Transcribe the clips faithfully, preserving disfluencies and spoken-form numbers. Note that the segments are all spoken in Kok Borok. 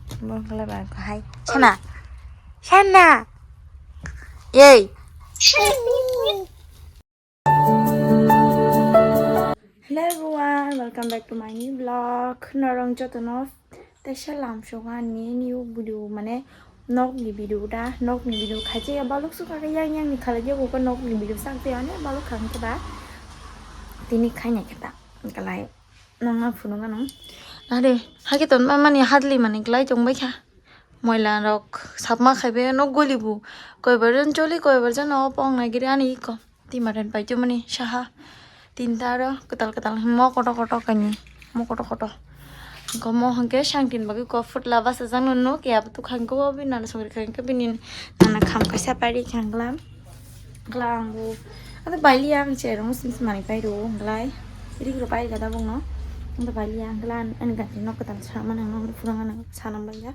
Bongkole ba ko hai. Sana. Sana. Yay. Hello everyone, welcome back to my new vlog. Norong jotono teisa lamsok ani new video, mane nokni video da, nokni video khachi ya balok suka yang yang ni khala je ko nokni video sak te ani balok khang khe ba. Tini khaina khe ta. Kalai nang na phunuk ano. Nare, hake ton ba mani hadli mani kalai tong bai kha. Moila rok sapma khaibe no golibu. Koibar jon choli, koibar jon o pong nagiri ani iko. Timaran pai chumani saha. Tinta aro kwtal kwtal mo koto koto kani. Mo koto koto. Ko mo hangke sangtin bagwi ko phutla basa jang no no ke abu tu khang ko bi nana songri khang ke bini nana kham kaisa pari khanglam. Gla ang bu. Ado baili ang cherong sim sim mani pai ro glai. Iri ro pai gada bong no. Ado baili ang gla ani ganti nok kwtal sa mana no phurang ano sanam bai ya.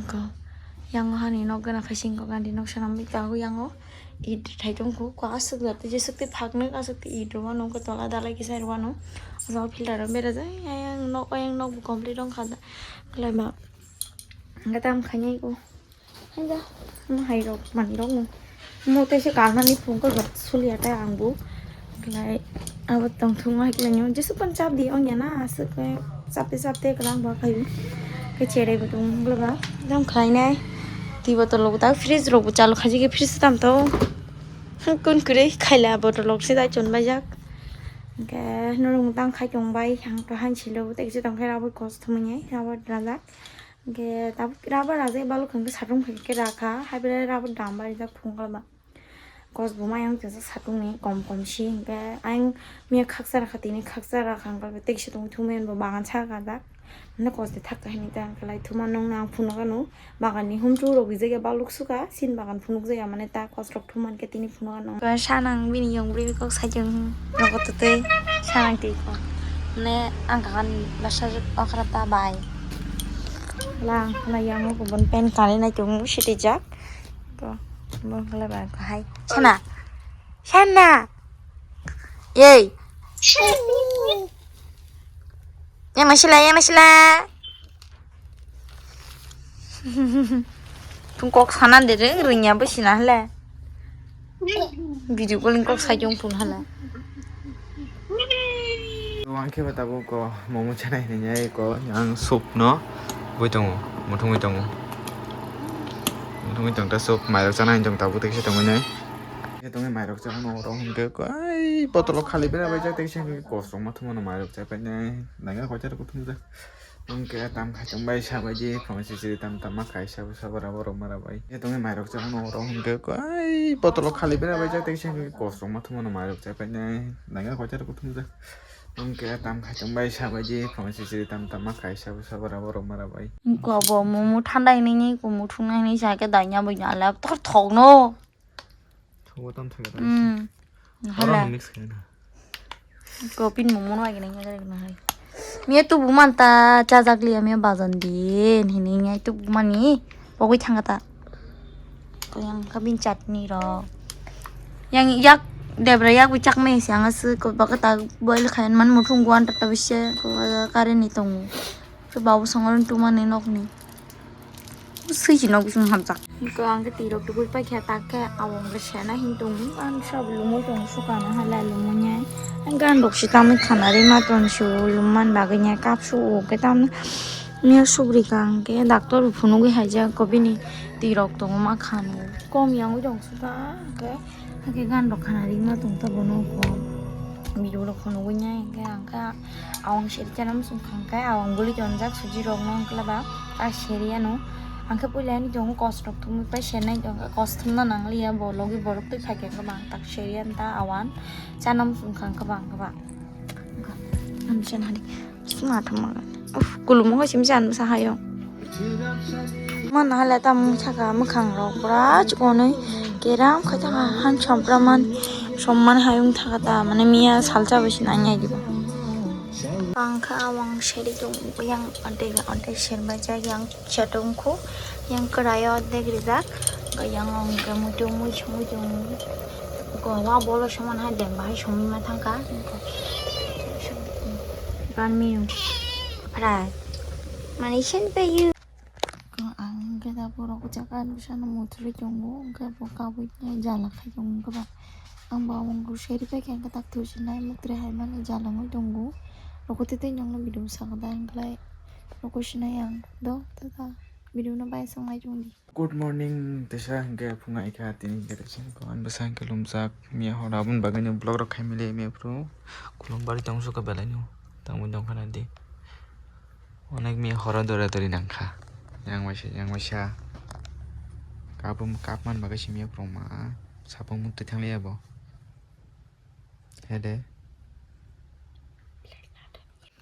Ko yang hani nok gana khasing ko ganti nok sanam bai ka hu yang o. Id thai tong ko ko asuk da te jesuk te phak nok asuk te id ro wano ko tola dalai kisa ro wano. Ado filter ro bera jai yang nok yang nok complete dong khada. Glai ba. Gata am khanyai ko. Hanja, mo hai rok mani rok no. Mo te se kalna ni phung ko rok sulia ta ang bu. Lai abo tong thung hai kle nyo. Jesu pan chap di ong ya na, asuk ke chap te chap te kalang ba khai. Ke chere bo tong lo ba. Dam khai nai. Ti botol lo ta fridge rok bo chalu khaji ke fridge tam to. Kun kure khaila botol rok se dai chon bai jak. Ke norong tang khai tong bai, ang to han silo, te kisa tong khai rabo kos thumui nai, rabo rajak. Hingke tabuk rubber rajak balok hingke satung hai khe rakha, hai belai rubber dam barijak phung kalma. Kos bo mayang tesa satung ni kom kom si hingke ayang miya khaksa rakha tini khaksa rakha hingke tei kisa tong thumui bo bagan sa kajak. Hingke kos de thak kahini ta hingke lai thuma nong nang phunuk ano bagan ni humtu rok rijak ya balok suka sin bagan phunuk jaya mane ta kos rok thum mankhe tini phunuk ano. Sanang bini yong bri kok sajong nogo totoi sanang twi kok. Mane ang kakan basa okra ta bai. Lang khna yang kubun pen kani nai tung sitijak. Ko bo kala bai ko hai. Sana. Sana. Yei. Yang masih lah, yang masih lah. Tung kok sana de reng reng ya besi na hle. Video calling kok sai jong phun hala. Wang khe ba tabuk ko momo chanai hinwi ko yang soup no bui tongo, muthungwi tongo. Muthungwi tong ta soup mairok chana hinwi tong tabuk tei kisa tongwi nai. Khe tongwi mairok chana no oro hwnkhe ko ai botolo khali bera bai jak tei kisa hwnkhe kosong ma thumano mairok chai pai nai. Naina kochar kuthum jak. Hwnkhe tam khai tong bai sa bai di phone sisiri tam tam ma khai sabo sabo rabo rok mara bai. Khe tongwi mairok chana no oro hwnkhe ko ai botolo khali bera bai jak tei kisa hwnkhe kosong ma thumano mairok chai pai nai. Naina kochar kuthum jak. Hwnkhe tam khai tong bai sa bai di phone sisiri tam tam ma khai sabo sabo rabo rok mara bai. Ko bo mumu thandai nini ko muthung nai ni sa khe daina bai na la tor thok no. Thogo tam thogo tam. Hmm. Oro hala. Mix khai na. Ko pin mumu no agina nya gari na hai. Miya tu buman ta chajak liya miya bajan din hini nya tu bumani pogwi thanga ta. Ko yang kabin chutney rok. Yang yak debra yak bichak me siang asu ko baka ta boil khayan man muthung guan tata bise ko kare ni tongo. Ko babu songol tu mani nok ni. Sui si nok bising hamjak. Ko ang ke tirok tu bui paikha tak ke awang ke sena hin tong an sab lumo tong suka na hala lumo nya. Ang gan dok si tam khana ri ma ton su luman baganya kap su o ke tam miya subri kang ke doctor phunugwi haijak ko bini tirok tongma khanu kom yang wi tong suka ke hake gan rok khana ri ma tong ta bono ko video rok khunugwi nya ke ang ka awang seri chana musung khang kai awang guli tonjak suji rok no kla ba ta seri ano ang ke puila ani tong kos rok thumwi pai senai tong kos thumna nang liya bo logi borok twi phai khe bang tak seri an ta awan chana musung khang ka bang ka ba. Ang sen hari. Sima thama. Uf, kulum mo sim jan sa hayo. Man hala ta mung saka mukhang rok bra chukonoi keram kha ta han chompra man somman hayung thaka ta mane miya salcha bai sin anya diba. Pangkha awang seri tung yang ante ante serba ja yang chatung khu yang karayo degri dak yang ong ke mutung mutung mutung. Ko wa bolo soman hai dem bahai somi ma thangka. Kan menu. Fry. Money sent by you. Ang hwnkhe da borok jaga bwsano muthurwi tongo, hwnkhe bo kabui jala khai tongo, hwnkhe ba ang bo amung rw seri pai kha, hwnkhe tak thusinai mutre hai mani jala wngwi tongo. Rokotwi tei nokno video saka da, hwnkhe rokoi sinai ang do, tata video no bai song nai tongdi. Good morning, teisa hwnkhe phungai kha, tini hwnkhe teisa hwnkhe ani bwsa hwnkhe lumjak, miya horo aboni bagwi ni vlog rok khai mili miya phuru khulum bari tong suka belai no tangwi tong khana di. Onek miya horo dora dori nang kha, yang waisa yang waisa kap kap man bagwi si miya phuru ma sapung mutwi thang liya bo. Hede.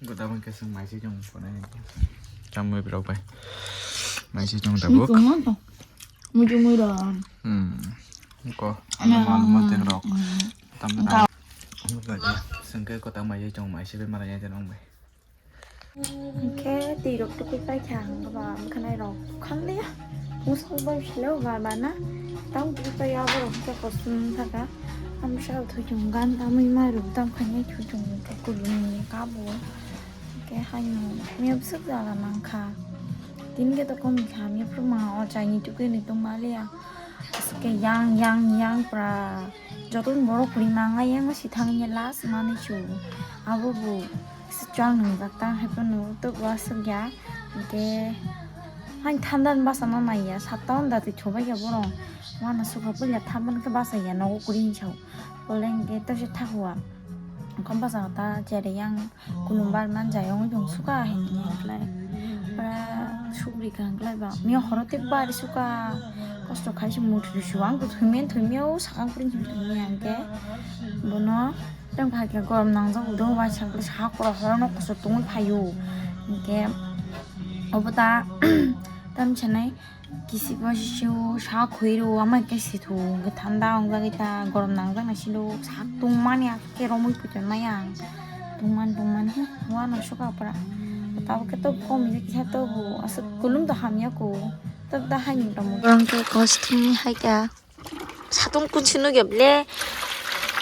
Gota bangke sung maisi jong kona. Chamui brok bai. Maisi jong tabuk. Muchung man to. Muchung mui da. Hmm. Ko. Ano mal mal teng rok. Tam da. Sungke kota maisi jong maisi be mara ya jong bai. Hwnkhe twi rok tukui pai kha, ang ba mwkhwnairok khangliya. Mosol bai philo ba bana. Tamo tukui pai abo rok hwnkhe kosom thaka. Amsa thoi chwng gan tamwi ma rok tam khanya chu chwng kulumni kabo. Hwnkhe haino miyap swk jala nang kha. Tini khe to kom kha, miyap rwma o chaini tukui ni tong maliya. Aswk khe yang yang yang pura joto ni borok kwrwi mangai yang si thangwi last mani su abo bo chwng nwngjak ta hai phano tok o aswk ya hwnkhe hain thanda ni basa ma maiya satta onda twi thobai ya borok uanasukha puila thanda khe basa ya nogo kwrwi hinwi sao bole hwnkhe tei se thahua okham basa ta chere yang. Kulumbar man jai wngwi tong suka hinwi hwnklai. Pura sugri ka hwnklai ba. Miya horo tei bari suka. Kosto khai se muthri su ang thumia thumia o sakang pring thumia hwnkhe. Bono tang phai khe gorom nangjak udo bai sakle sa kora horo no kosto tongwi phaio. Hwnkhe obo ta tam sanai. Kisik bai sisio sak khoi rw ama khe sithu hwnkhe thanda wngjagwi ta gorom nangjak nai silo sak tungmani akke romwi putor nai ang tungmani tungmani he uanasukha pura tabuk khe tok komi kisa tobo aswk kulum to hamya ko tok da haini tongmo borok khe kosthumni hai kha. Satung kunsi nugya ble.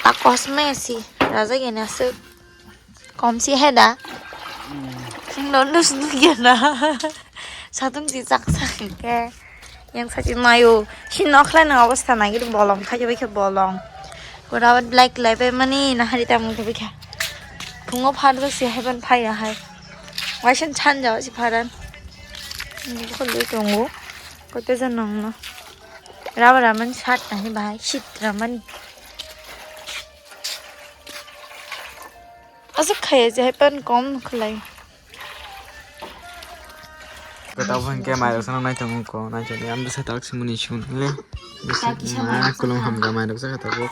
Ta kosme si raja gena se. Komsi hai da. Sing no nus nugya na. Satung si chak sak ke. Yang sachi mayo. Sing no khlai na obostha nai gidi bolong khai bai khe bolong. Kora black lai bai mani na hari tamung bai khe. Phungo phar si hai ban phai ya hai. Waisen chan jaw si pharan. Ni ko le tongo. Kote jan nong no. Raba ramani sat nahi bahai sit ramani. Aswk khaya je hai pan kom khlai. Kota bhangke mai rok sana nai tongo ko nai chani am bwsa tak simuni sun le. Bwsa ma kulum hamga mai rok saka tabuk.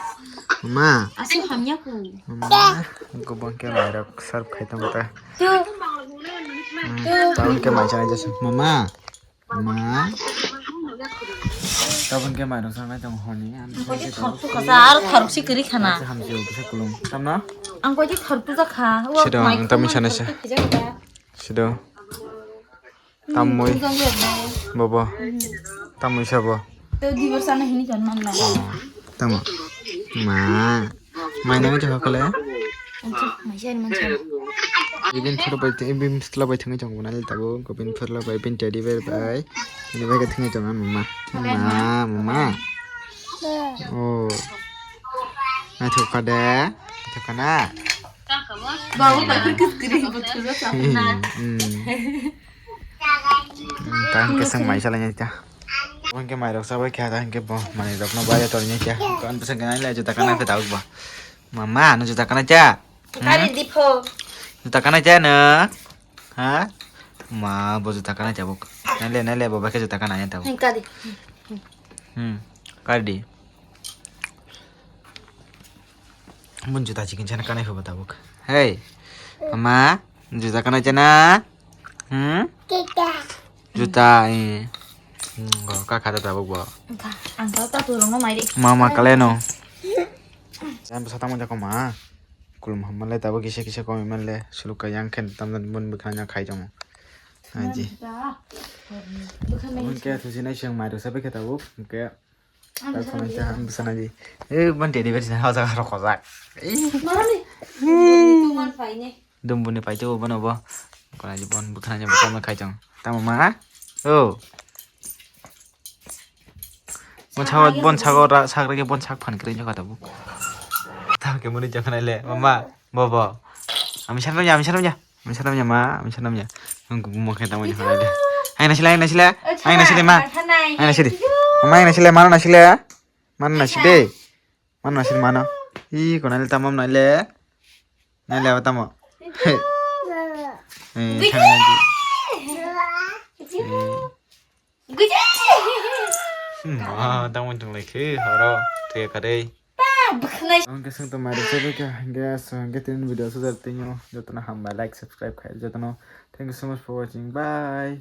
Ma. Aswk hamya ku. Ma. Ko bhangke mai rok serve khai tongo ta. Tu. Hmm, tabuk ke mai chani jasa. Mama. Ma. Tabuk ke mai rok sana tongo honi. Ang koi thar tu kasa ar thar si kiri khana. Hamsi bisa kulum. Tamna? Ang koi thar tu jakha. Sido, ang tami sana sa. Sido. Tamoi. Bobo. Tamoi sabo. Tamo. Ma. Mai nang jaga kole. Ibin photo bai, ibin sla bai thangwi tongo nai tabo, ibin photo bai, ibin teddy bear bai. Ini bai thangwi tongo mama. Ma, mama. Oh. Naithok kha de. Naithok kha na. Babu bai kis kiri buthu. Hmm. Tang kesang mai salai ta. Bangke mai rok sabai kha ta hingke bo mai rok no bai tor ni kya. Kan bwsang khe nai le juta kana phe ta ba. Mama no juta kana cha. Kari di pho. Juta kana cha no. Ha? Ma bo juta kana cha bo. Nai le nai le bo ba khe juta kana ya ta. Kari. Hmm. Kari di. Mun juta chicken chana kanai phoba tabuk. Hey. Mama, juta kanai chana? Hmm? Juta, eh. Hmm, go, ka khata tabuk bo. Ang kau ta turung mai ri. Mama kaleno. Jam sata mo jako ma. Kulum hamale tabuk kisa kisa komi male. Suluka yang khen tamdan mun bikha nya khai jamo. Aji. Mungke thusinai siang mai rok sabai khe tabuk. Mungke Ang bwsana di. Eh, ban teddy bear sina hojak harok hojak. Marani. Tuman paine. Dumbuni paito bono bo. Kona je bon bwkhana je bwkhana khai chong. Tamo ma? O. Bon sago, bon sago ra, sak rege bon sak phan kre jaka tabu. Tamo ke muni jaka nai le, mama, bobo. Ami sanam ya, ami sanam ya. Ami sanam ya ma, ami sanam ya. Ang gugu mo khe tamo jaka nai le. Ai nasile, ai nasile. Ai nasile ma. Ai nasile. Mama ai nasile, mano nasile. Mano nasile. Mano nasile mano. I kona le tamo nai le. Nai le tamo. Eh, thang nai di. Eh. Guji! Hmm, ah, tamo tong lai khe horo. Te kadai. Ba, bwkhnai. Ang ke sung to mari chebe ke, hingke so, hingke tin video so jar tinyo. Jotono hambai, like, subscribe khai jotono. Thank you so much for watching. Bye.